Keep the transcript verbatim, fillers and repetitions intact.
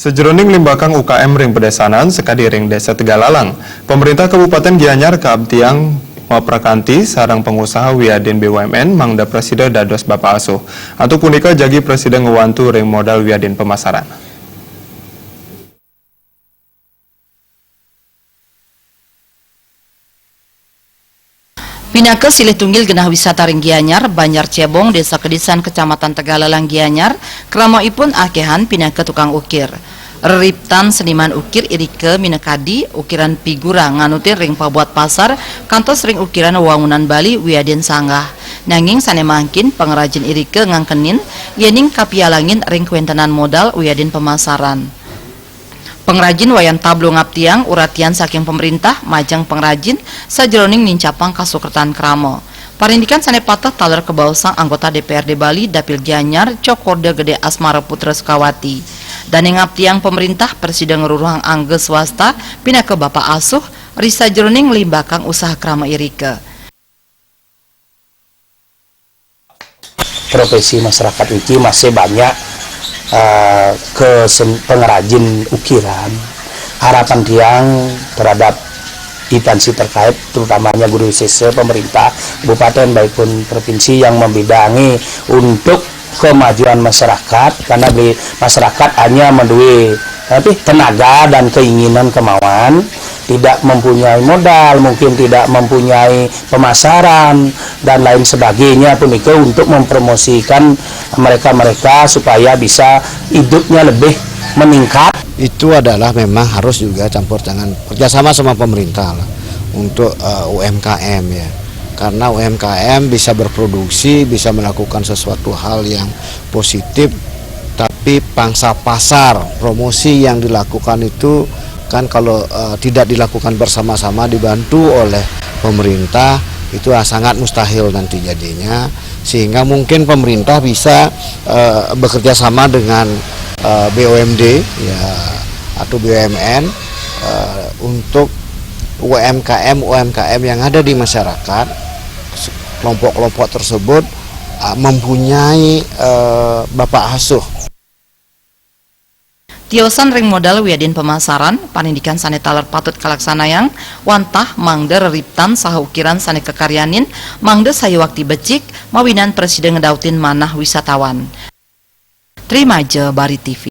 Sajeroning limbakang U K M ring pedésanan sakadi ring Désa Tegalalang, Pemerintah Kabupaten Gianyar kaaptiang maprakanti sareng pangusaha wiadin B U M N mangda prasida dados bapa asuh. Antuk punika jagi prasida ngwantu ring modal wiadin pemasaran. Pinaka silih tunggil genah wisata ring Gianyar, Banjar Cebong, Désa Kedisan, Kecamatan Tegalalang, Gianyar, kramaipun akéhan pinaka tukang ukir. Reriptan seniman ukir irika minakadi ukiran figura nganutin ring pabuat pasar kantos ring ukiran wangunan Bali wiadin sanggah. Nanging sané mangkin pangrajin irika ngangkenin yéning kapialangin ring kawéntenan modal wiadin pemasaran. Pangrajin wayan tablo ngaptiang uratian saking pemerintah majeng pangrajin sajeroning nincapang kasukretan krama. Parindikan sané pateh taler kabaosang anggota D P R D Bali Dapil Gianyar, Cokorda Gedé Asmara Putra Sukawati. Dané ngaptiang pemerintah prasida ngruruhang angga swasta pinaka bapa asuh ri sajeroning limbakang usaha krama irika. Profesi masyarakat niki masih banyak, eh, kesen-, pengrajin ukiran. Harapan tiang terhadap instansi terkait, terutamanya guru siswa, pemerintah kabupaten, baik pun provinsi yang membidangi untuk kemajuan masyarakat, karena beli masyarakat hanya mendue, tapi tenaga dan keinginan kemauan, tidak mempunyai modal, mungkin tidak mempunyai pemasaran dan lain sebagainya punika untuk mempromosikan mereka-mereka supaya bisa hidupnya lebih meningkat. Itu adalah memang harus juga campur tangan, kerjasama sama pemerintah lah untuk, eh, U M K M ya. Karena U M K M bisa berproduksi, bisa melakukan sesuatu hal yang positif, tapi pangsa pasar, promosi yang dilakukan itu kan kalau, eh, tidak dilakukan bersama-sama dibantu oleh pemerintah, itu sangat mustahil nanti jadinya. Sehingga mungkin pemerintah bisa, eh, bekerja sama dengan, eh, B U M D ya, atau B U M N, eh, untuk U M K M U M K M yang ada di masyarakat, kelompok-kelompok tersebut, eh, mempunyai, eh, bapa asuh. Tiosan ring modal wiadin pemasaran, panindikan sané taler patut kalaksanayang, wantah mangda reriptan saha ukiran sané kakaryanin mangda sayuakti becik, mawinan prasida ngedautin manah wisatawan. Trimaja Bari T V.